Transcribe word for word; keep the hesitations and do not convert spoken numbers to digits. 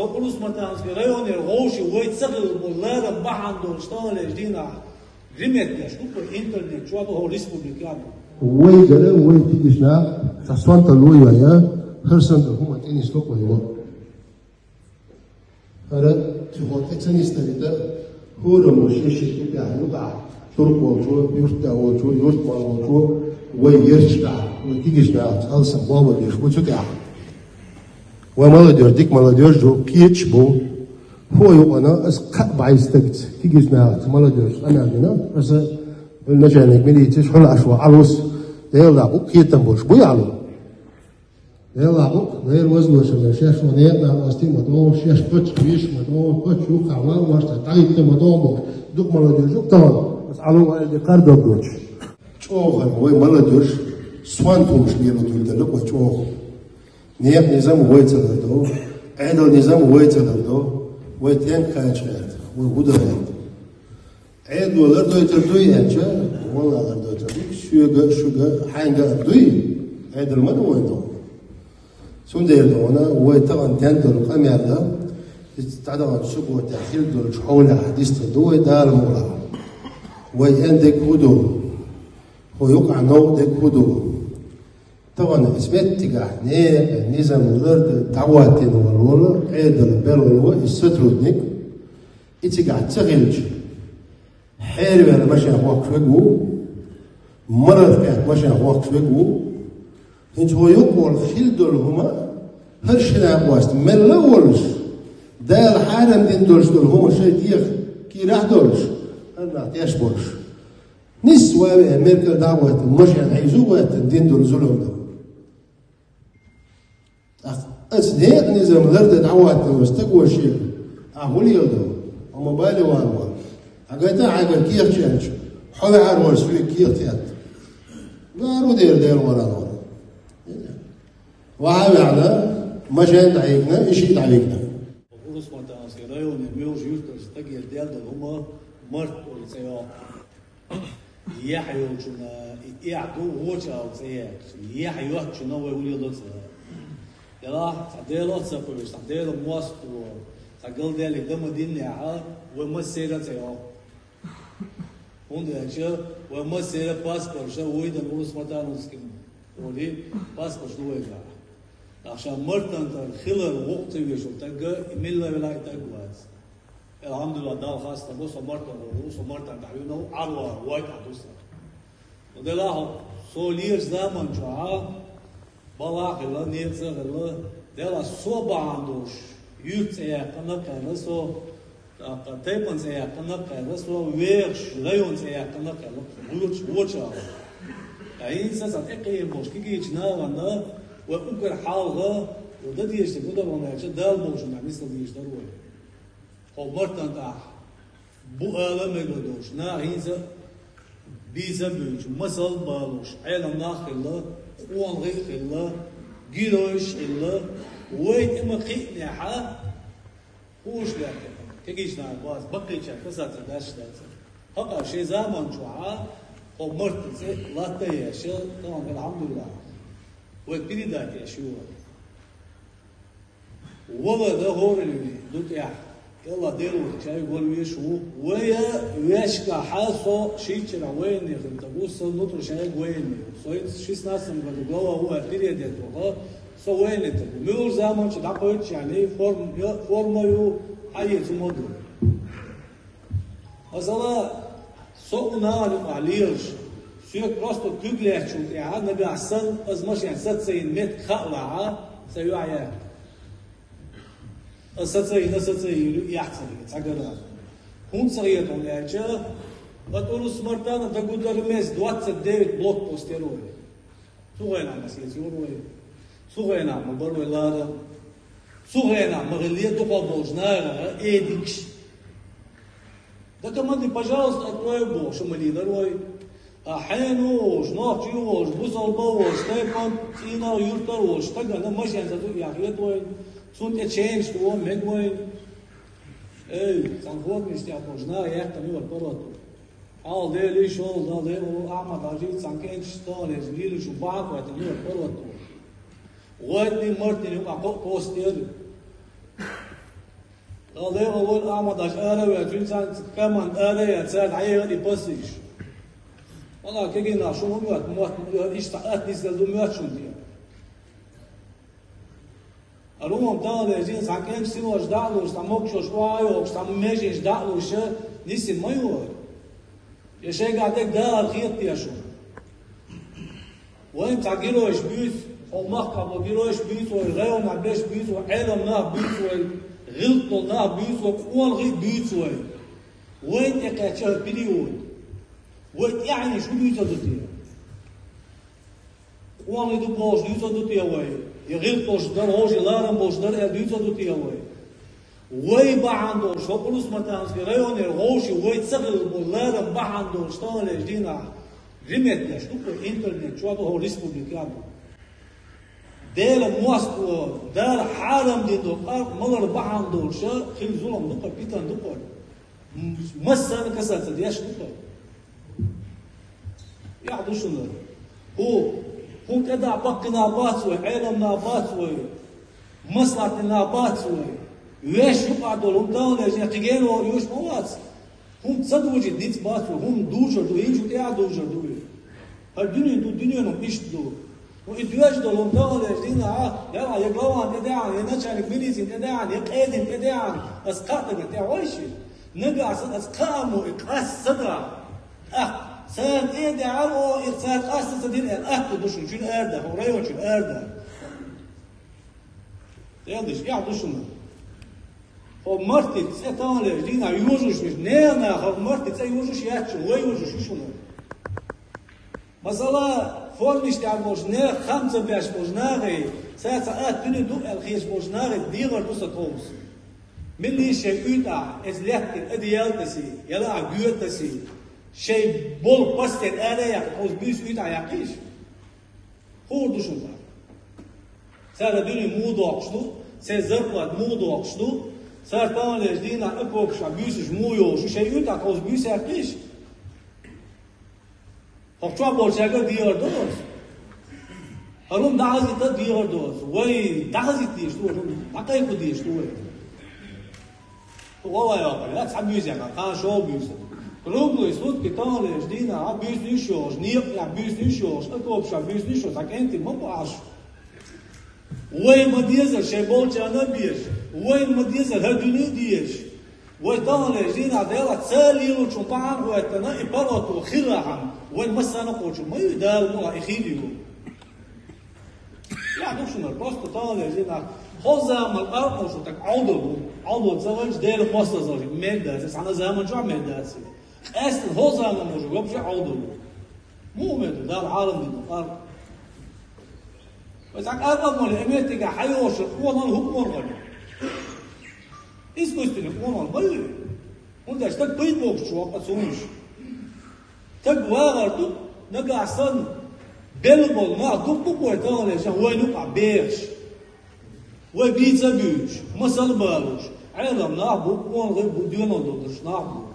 Урус-Мартановский районера вовши вай ца хилла болу ларам бахьана долуш таханлерчу дийнахь риметташ ду-кх интернет чохь а, хӀора республикехь а. Вай гара, вай кегийчу наха цхьа сонталла вай йой, хӀара санна хӀума тӀе нисло-кх вай. ХӀара цу хӀокху тӀе ца нисдарий дан, хӀораммо шен-шен кепехь юкъахь, туркх волчо, юьртда волчо, юьртмал волчо, вай ерчахь, вай кегийчу нахаца алсам бохург деш бу цу тӀехь. Вай молодёжь, дика молодёжь ю, кхеташ бу. ХӀун юкъана аса кхаа бӀе стагца, кегийчу нахаца молодёжь къамел дина, аса начальник милиции, хьула аш ван Ӏалус, Делан дакъа кхетам болуш буй Ӏалу. Делахь бу-кх, вайн возлошам, шаьш вон некъа накъостий ма догӀу, шаьш паччахь веш ма догӀу, паччахь юххехь ван ваша дӀахӀитта ма догӀу бохуш, дукха молодёжь ю-кх тахана, аса Ӏалу ван аьлла кхардо доцуш. ЧӀогӀа вай молодёжь сонта хӀумаш лело дуьйладелла-кх вай чӀогӀа. Некъан низам вай ца лардо, Ӏедалан низам вай ца лардо, вай стенга кхача гӀерта, вай хӀун дан гӀерта. Ӏедало лардойтур дуй аьлча, валлахӀи лардойтур ду, соьга, шуьга, хьаьнга а дуй, Ӏедал ма ду вайн догӀу. Цундела ду вайна, вай тахана ден долу къамел, иза дӀадаханчу субботехь хила долчу хьолехь дистар ду вай Дала мукъалахь. Вай эн дерг хӀун ду? ХӀун юкъахь новкъа дерг хӀун ду? Тахана иза меттигахь некъан низам лардан дӀахӀоттийна волу Ӏедалан белхало иза сотрудник, и цигахь ца хилча, хьераваьлла машен хӀоттуш верг ву, марарх кхетта машен хӀоттуш верг ву. ХӀинца хӀун юкъа волу хила долу хӀума, хӀара шина къоста мелла а волуш, Дала хьарам дина долуш долу хӀума шайн дегӀан кийрахь а долуш, хӀара нах теш болуш. Нисса ван веа, меркара дӀа а гӀоьттина, машен хьийза а гӀоьттина, дина долу зулам ду. ТӀаккха аса некъан низам лардан дӀахӀоттийна волу стаг ву шега, ахь хӀун леладо? Хьо ма бале ван ван. Хьан гайта хьайгара кехатчу аьлча, хьо ваьхьар вара соьга кехат хетта. Ваьхьар ву дера Делан гӀоран вара. Ваха а ваьхьна, машен дӀахьийгна, и шиъ дӀахьийгна. Урус-Мартановский районе муьлхачу юьртара стагера даьлла долу хӀума март олу цӀе йоккху. Яхь йолчунна и эхь ду, вочу ала цӀе яьккхича, яхь йоцчунна вай хӀун леладо ца. Делахь, цхьа Делах а ца кхоьруш, цхьа Делан мостагӀа, цхьа галдаьллиг дан ма диннехь, вай массеран а цӀе йоккху. ХӀунда аьлча вай массеран а паспорташ вуй дан Урус-Мартановским олий, паспорташ ду вайгахь. ТӀаккха ша Мартан тӀера хилар воккха ца везаш волу стаг, и милла велахь а стаг вац. Алхьамдулиллахь, Далла хастам бо, со Мартан гӀур ву, со Мартан тӀехь вуьйна ву, Ӏарван вай тӀехь ду сан. Ну, делахь, со лелачу заман чохь балла а хилла, некъаца а хилла, делахь, со бахьана долуш юьртан цӀе яьккхина а кхаьрна со, тӀаккха тайпанан цӀе яьккхина а кхаьрна со, вехаш районан цӀе яьккхина а кхаьрна, вочу, вочу ала. Ткъа хӀинца цхьа тӀекхиам болуш кегийчу нахана вай уггар хьалха, вай дан дезаш дерг хӀун дара аьлча, Дала бохучунна нисдала дезаш дара вай. Хьо Мартан тӀехь бу ала мегар долуш, наха хӀинца а бийца а буьйцуш, масал а балош, Ӏелам нах а хилла, къонахий а хилла, геройш а хилла, вай тӀе ма кхиънехь, хӀуш лаьттина, кегийчу наха база баккхийчара касаца даьржаш дац. ХӀокху шен заман чохь хьо Мартан цӀе латта а еш, тахана, алхьамдулиллахь, вай передать еш ю вай. Валар а хӀоранна ду тӀехь, Аллах Дела ву, шайга вала везаш ву. Вай вешкахь со шиччарахь военный хилла стаг ву, сан нутӀара шайга военный ву. Со хӀинца шестнадцатом году глава ву аьлла, передать ваха, со военный стаг ву. Муьлхачу заманчохь дӀакхоьчучу хенахь форм-, форма ю, хьаэца хӀума ду. Масала, со кху наха юкъахь лелаш, соьга просто куьг лаьттачул тӀаьхьа нагахь санна, аса машен саца йина меттиг хаалахь, сан юьхь яьккха. Аса саца йина, саца йийр ю, эхь ца хета, цхьа гара. ХӀунда ца хета аьлча, ткъа Урус-Мартана дагадара меза двадцать девять блокпост яра вай. Цу хенахь ма сецайора вай. Цу хенахь ма бара вай лара. Цу хенахь ма хилла дукхах болчу нахана эдигаш. Да команды, пожалуйста, открой бохуш ма лийлара вай. А хьенан ву волуш, нохчи ву волуш, бусалба ву волуш, тайпан цӀийнал юьртара волуш стагана машен ца ду яхьа хета вайна. Цунна тӀе ченаш тухо мега вайна. Эй, цхьана форма тӀехь болчу наха яьккхина ю вай паргӀато. Хьалха Делан шолгӀа Дала, Ахьмад-Хьажи, цхьана кӀентан столе лелаш ву бахьа а кхоьттина, паргӀато. ГӀойтний, Мартний юкъахь кхо а пост яра. Дала вай Ахьмадаш ара ваьлла, цуьнца команда ара яьлла, цара дӀаехар и пасаш. Вала кегийнах шуна мотт, мотт, иштта атта нисдала ду моьтту шуна те. Ара хӀума тахана дезийна, цхьа кӀентий синош дӀа а луш, цхьа могушаллаш охьа а йохуш, цхьа меженаш дӀа а луш, нисйина ма ю хӀара. Я шайгахь дерг дахар хета те шуна? Вайн цхьа геройш буьйцу, хӀокху махкахь болу геройш буьйцу вай, районахь берш буьйцу вай, Ӏеламнах буьйцу вай, гӀиллакхчу нах буьйцу вай, къонахий буьйцу вай. Вайна тӀекхаьчча период. Вай тӀаьхьенаш хӀун дуьйцур ду те? Къонахий ду бохуш дуьйцур ду те вай? Я гӀиллакхаш дара, вовшийн ларам болуш дара аьлла дуьйцур ду те вай? Вай бахьана долуш, хӀокху Улус-Матановский районера вовшийн вай ца хилла болу ларам бахьана долуш, тахана дийнахь риметташ ду-кх интернет чохь ду хӀокху республикехь ду. Делан мостагӀа, Дала хьарам дина долу къаркъа малар бахьана долуш хилла зулам ду-кх, питана ду-кх. Массарна касаться деш ду-кх. Эхь ду шуна. ХӀун, хӀун тӀедахь баккхий нах бац вай, Ӏеламнах бац вай, маслаӀатдинарг бац вай. Вешан юкъахь долу хӀума тахана дезийна кхин гена вогӀур ю ма вац. ХӀума ца дужийта ницкъ бац вай, хӀума дужур ду, хӀинца тӀехь а дужур ду вай. ХӀара дуьне ду, дуьненахь иштта ду. Ну, и доьжна долу хӀума тахана дезийна, а, я, я главан тӀедеана, я начальник милицин тӀедеана, я къедин тӀедеана, аса кхаа дагна тӀе вай ши. Нагахь санна аса кхаамо и къаста ца дахь, тӀаккха царна тӀе а даьхьара, о, и цара къаста ца дина аьлла, атта ду шуна, чуьра арадаха, район чуьра арадаха. Делдаш, эхь ду шуна. ХӀо Марти цӀе тахана дезийна йожуш виш, нехан наха Марти цӀе йожуш яц шуна, вай йожуш ю шуна. Масала, формаш тӀехь болчу нехан хам ца беш болчу нахе, сан цхьа атта дуьне ду аьлла хеташ болчу нахе дехар ду сан тховса. Милла шайн уьйтӀахь, эца лаьттина одеял тасий, я лаахь гоьда тасий, шайн болу постель ара а яккхий, тховса буьйса уьйтӀахь яккхийша? Хуур ду шуна тхьа. Цара дуьне муха доккхуш ду, церан зарплата муха доккхуш ду, цара тахана дезийна окопашкахь буьйсаш муха йолуш ю, шайн уьйтӀахь тховса буьйса яккхийша? ХӀокху чохь болчаьрга а дехар ду оцу. ХӀара хӀума дӀахазийта а дехар ду оцу. Вай дӀахазийта дезаш ду, хӀара хӀума дӀакхайкха дезаш ду вай. Валлай, валлай, я цхьа буьйса яхана, кхана шов буьйса. Круглые сутки тахана дезийна, а буьйса йиш йолуш, некъа тӀехь буьйса йиш йолуш, окопашкахь буьйса йиш йолуш, цхьа кӀентий ма бу Ӏаш. Вай ма дезара шайн болчарна а безаш, вай ма дезара хӀара дуьне а дезаш. Вай тахана дезийна Делахь цара лелочун бахьана а хӀоьттина, и паргӀато хилахьана, вайн массарна а кхочур ма ю, Дала мукъ лахь и хир ю. Эхь ду шуна, просто тахана дезийна хӀокху заманан къаркъо шу так Ӏовдал ву. Ӏовдал ца вайча Делан мостагӀа ца вайча мер дац, цхьана заман чохь мер дац. Къаьстина хӀокху заманан шу вообще Ӏовдал ву. Муха мер ду, Дала хьарам дина къаркъа? Вай цхьа къаркъа а ма ле, Америкехь хьайолуш къонахий хӀума ма ле. Искусственный къонахий ма ю. ХӀунда аьлча стаг пайда бохуш чу воккха цунаш. Стаг вагӀар ду, нагахь санна, белла болу нах ду-кх вай тахана дезийна вайн юкъахь бехаш. Вай бийца а буьйцуш, масал а балош, Ӏеламнах бу, къонахий бу, доьналла долуш нах бу.